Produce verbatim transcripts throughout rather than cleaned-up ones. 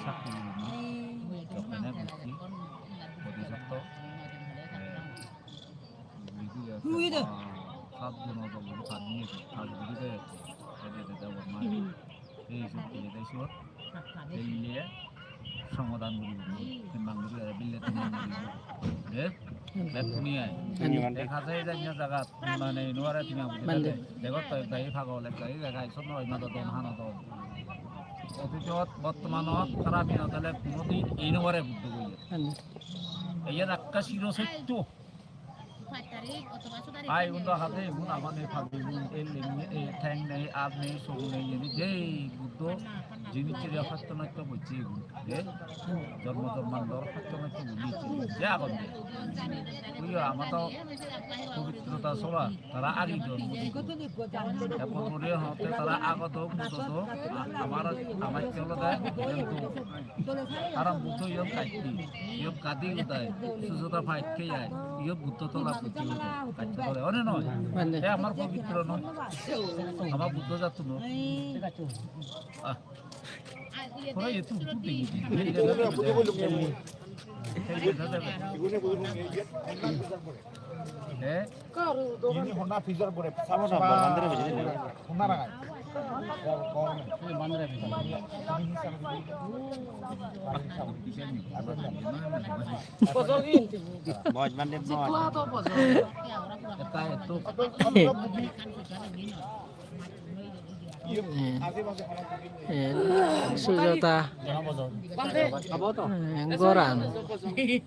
Sakti gurine, jokkene gotti, bodhisotto, eh, guridi, eh, sat jon ojo guri pani edi, taj guri de, ede de de borma. Ei sot, ei de sot, ei ye, somadan guri guri, timbang guri, eh, bille timbang guri guri. Eh? Bekkune ai. Bhante. Ek hajar janya jagat, mane, inuare tinga bujhe. Bhante. Degot to ek dagi pagol, ek dagi gai, sonno oi madodon, hanodon. Otitot, bottomanot, tara minot ole kunodi inuare Buddho boye. Bhante. Eyan ekka siro sotto. Ai, undo hade, un amane pagol, un el, el, eh, theng nei, at nei, song nei, eni jei Buddho jinis chire hotto notto gocche igun. Je jormo jormandor hotto notto guri je agon je. Uyo ama to pobitrota soba, tara agi jormo di. Epor pore hote tara agodok, mudodok, a-, amar, amar olode entu. Aram Buddho iyot katti, iyot kadi udai, Sujata paikke ai, iyot Buddho tola putti udai. Katti bole, one noi? Mane. E amar pobitro noi. Amar Buddho jatto noi. Ah. Pura itu buku degi. Eh? Ini honna fijar bore, sama sama. Honna rangai. Boj mane boj. Eta itu. Eh, eh, Sujata, eh, goran. Eh,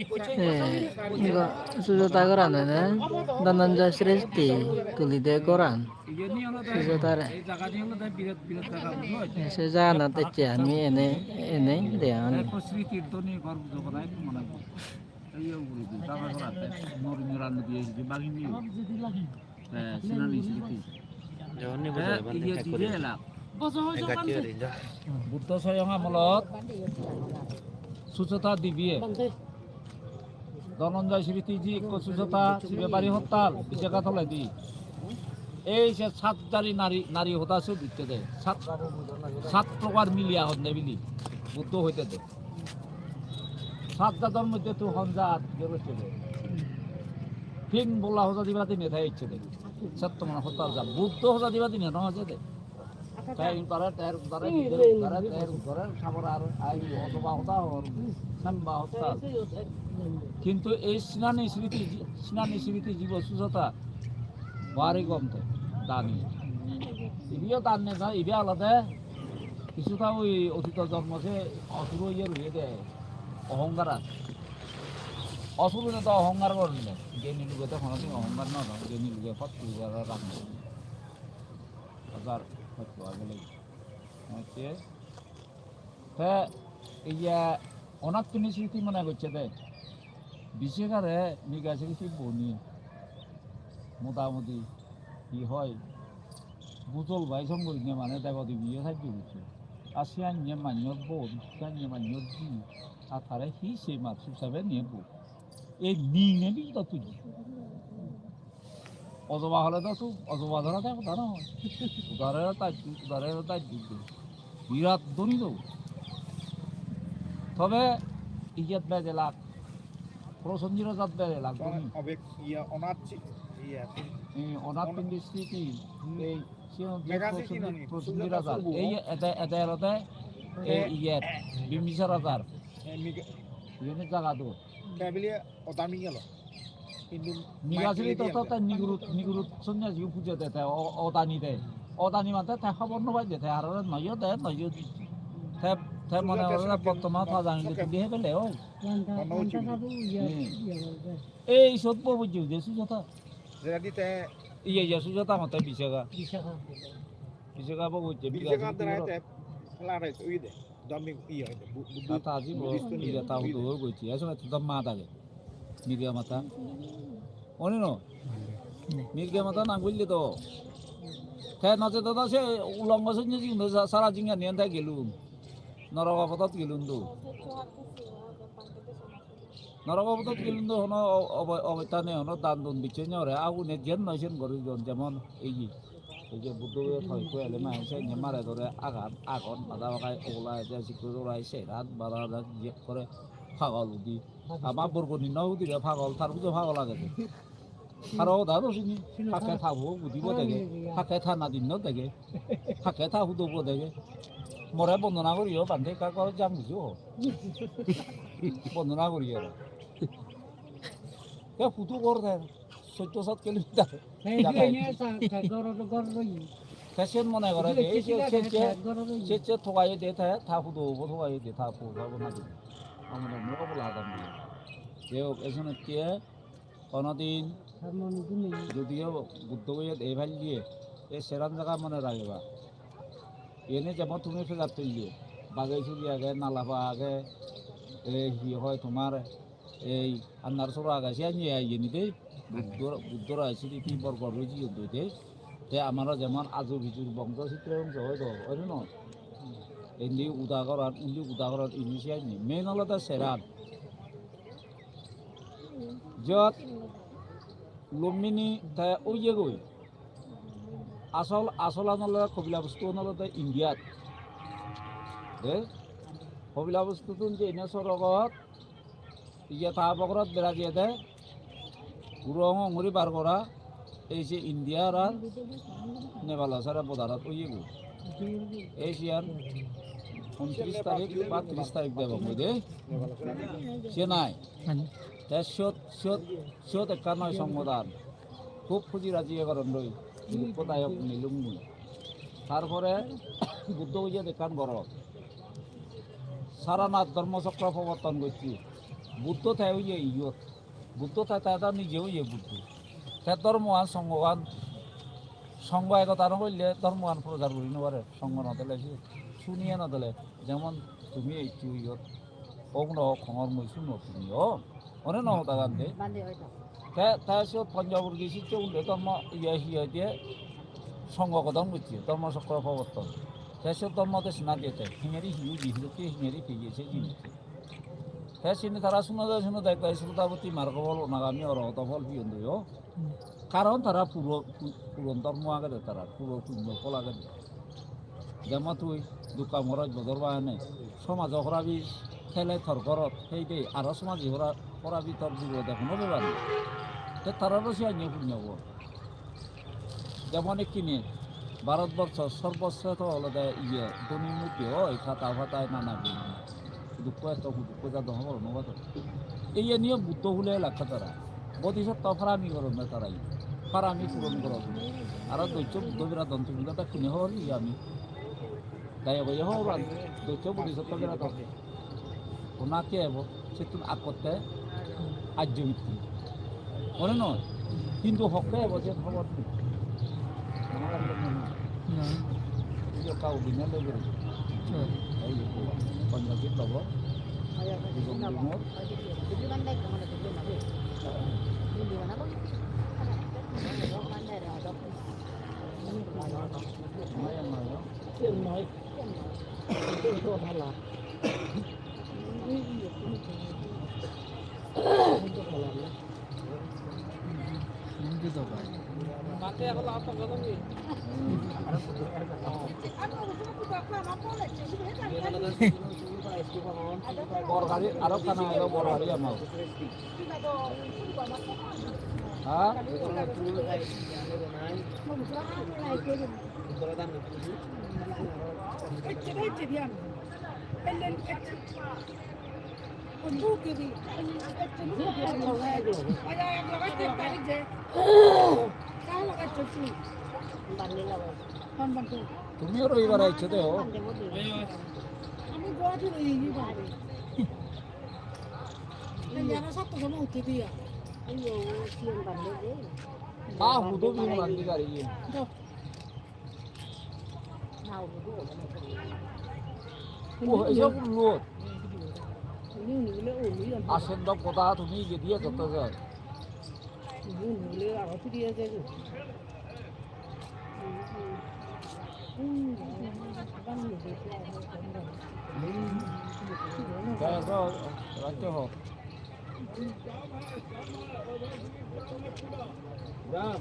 go-, Sujata goran ene Dhananjay Sresti tuli de goran. Sujatare. Eh, se jaganot ecche ami ene, ene deyan. Eh, sinani sriti. Te iye dibe elak. Buddho soyong amolot Sujata dibe. Dhananjay Sriti ji ekko Sujata sibe bari hottal, Vishaka toledi. Ei se sat jari nari, nari hoda sut ditte de. Sat, sat prokar miliya honne bili Buddho hoide de. Sat jador moddhe tui hon jat, jero hoide de. Tin bola hoja diba dine thai ecche de. Satto mane hottal ja. Buddho hoja diba dine no hoje de. Te in tare ter, tare ter, tare ter, tare sabar ar ai otoba hoda hor, samba hoda. Kintu ei sinani sriti, sinani sriti jibo Sujata bari gom te, dani. Ibiyo dan ne ja, ibe alode kisuta oi otito jormo se osur oye roye de, ohongkar ar. Osur ole to ohongkar goronne. Geni luge to honodin ohongkar no goron, geni luge pot luge aro rak no. Hajar hotto age lagi. Hocche. Te iya onattuni sriti mone gocche de. Bisekare miga sriti boni. Motamoti hi hoi? Bujol bai song gurinei mane debo debiye sajjo gocche. Ar siyanye manyor bon, siyanye manyor ji. Ar tare hi se mat sub sabe niye bo. Ei nine bi to tuji. Ojoba hole do sub, ojoba dora de hoda noi. Udare tajju, udare tajju. Birat dhoni do. Tobe iyet bejelak. Prosenjit rajat bejelak dhoni. Obek, iya, onath si-, iya. Eh, onath Ona- pindi sriti. Hmm. Ei, siyan je Mega sriti Prosenjit, nani? Prosenjit rajat. Ei, ede, ede olode, ei, eh, iyet, Bimbisar rajar. Eh, miga- Iyeni jaga do. Kebili Odani gelo. Hintu migasiri to, to, to nigurut, nigurut sonyasi pujo de, te o-, odani de. Odani mante te hobor no pai de, te aro noyo de, noyo di. Te, te mone ore bottoman pajang de tuli hebele, oi. Bono uchi bili. Hmm. Ei sot bo bujjo de Sujata. Jeradi te iye, iye, Sujata mate Bisaka. Bisaka. Bisaka bo bujjo, Bisaka Bisaka dara bujjo. Te lare uide. Dami, iya, iya, Bu-, Bu-, Tata aji bo, Buddhist ni, iya, ta Buddhist. Hudu hoi goichi, eso na tuta mata ge. Mirga mata. Oni no? Mirga mata nang bulle to. Te no je to se ulongo se ni jing do sa-, sara jing ani anta gelun. Norogo podot gelun do. Norogo podot gelun do hono o-, obo-, obosta nei, hono dan dun bicche nei ore, agune jen noi sen gori don, jemon ei. Ei je Buddho giyot hoi hoi ele mane se indi mare dore agat, agon, bada bagai ogola eje sikko jorai se rat bada rat je kore pagol udi. Ama Borgoni no udire pagol, tar pujo pagol agede. Aro hoda no sini, hakke ta bo budibo dege, hakke ta nadinno dege, hakke ta hudobo dege. More bondona guriyo, bhante ekka gor jang bujo. Bondona guriyo. Te hudu gor de, sotto sat kilometer. He, he, he, sa-, sa-, gor, gor roi. Te sen mone gore je, ei je, se, se, se, se togaye de te, ta hudu bo togaye de, ta pu, ta bo na de. Amone mo ko bula adam de. Je ok, eson ke, kono din, jodio Buddho giyot ei phalle, ei seran jaga mone rageba. Iyeni jemon tumi pejar tulle, Bagei Suri age, Nalapa age, ei hi hoi tomar, ei Annar Sora age, siyan ye iyeni de, Buddho, Buddho rai siri ti bor bor roi jiyon doi de. Te amaro jemon aju bijur bongso sitro bongso hoi do, oi ne noi? Indi uda goran, undi uda goran, indi siyan ye. Main olode seran. Jot Lumbini te oyegoi. Asol, asolan olode Kopilabostu olode Indiat. De? Kopilabostu tun je ine sorogot, iye ta bogorot bera jiyede, Guru Ongong guri bar gora, ei je India ar Nepal sare borderot oyegoi. Ei siyan untris tarik ba tris tarik degong de. Se nai. Te siyot, siyot, siyot ekkan noi songgodan. Hub huji raji goron doi. Dukko dayok milung mui. Tar pore Buddho giyot ekkan gorot. Saranath Dharma Chakra proborton gocche. Buddho te oye iyot. Buddho te, te, te nije oye Buddho. Te dhormogan, songhogan, songho ekota no golle dhormogan prochar guri no pare. Songho no thele se, suniye no thele. Jemon tumi eccho iyot, ok no ok hongor mui sunor tumi o. One no hoda gande. Bhante oi to. Te, te siyot Ponchoborgi siccho unde dhormo iye hi hoide songho godon gocche, Dharma Chakra proborton. Te siyot dhormo desona diye te, hingiri hi oye, hidokke hingiri peye se jinis. Te sini tara sunode, sunode ekdagi Srutapatti margo phol, Onagami Orohoto phol peyon do yo. Karon tara puro, pu-, puron dhormo agede tara, puro punyo phol agede. Jemon tui dukka moroj bodor bahane, somajo horabi thele tor gorot, heide aro somaji hora-, horabi tor durot hono bepar nei. Te tararo siyan ye punyo phol. Jemon ekkine Bharatborsho sorbosresto olode iye dhoni murti oi, pata patai nana bili. Dukko etto hudukko jadon hobor no padon. Iye niye Buddho hule elak tara. Bodhisattva parami goronne tara iye. Parami puron goron. Aro dosso Buddho beradon tumi do bekkune hobor iye ami. Dayok oye hobor pan. Dosso Bodhisattva beradon. Ona ke ebo, settun akkotte ajjo mitti. Mone noi? Hintu hokke ebo se hobor nei. Amar aro mone noi. Na. Ijo kau bina loi guri. Hoi. Ei je ko. Ponjabi logo. Ijo bina. Maya, maya. Maya. Bor gari, aro kana elo bor gari ama. Ha? Tumiyo robibar aiccho de o. Ha, hudo bin bandi gari ye. Oh, ei je ulot. Asen dok goda tumi je diye joto je. Jai ho, rajyo ho. Ram.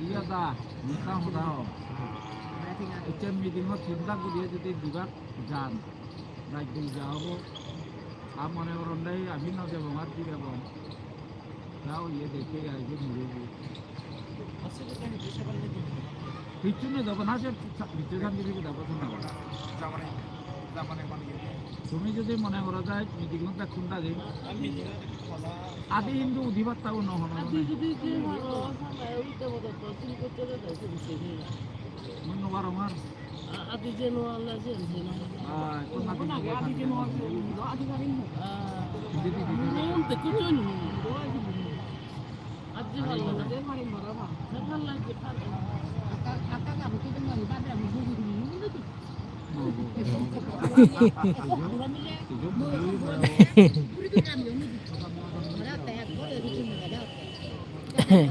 Iya ta, mita hoda ho. Ecche meeting-ot sinta guriye jodi dibak jan, rajyo ja obo. Ar mone goron de ami no jebong ar di jebong. Ja oye dekhe ai je mure je. Hissu nei dobo na se, hissu jan dibe ki dobo na. Tumi jodi mone goro jai meeting-ot bekkun dagi, adi hintu udi batta uno hono. Adi jodi je maro, sale utte bodo to, sini kotte de, sini sini. Mui no parong ar. Adi je no ale je je no. Ah, to adi je no ale, adi je no ale. Ah. Adi je no ale. Adi je no ale. Adi je no ale. He.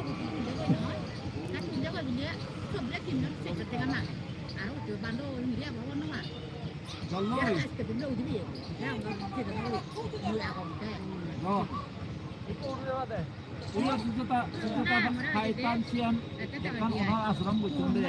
Iya, Sujata, Sujata, hai tan siyan, ekkan onar ashram gotton de.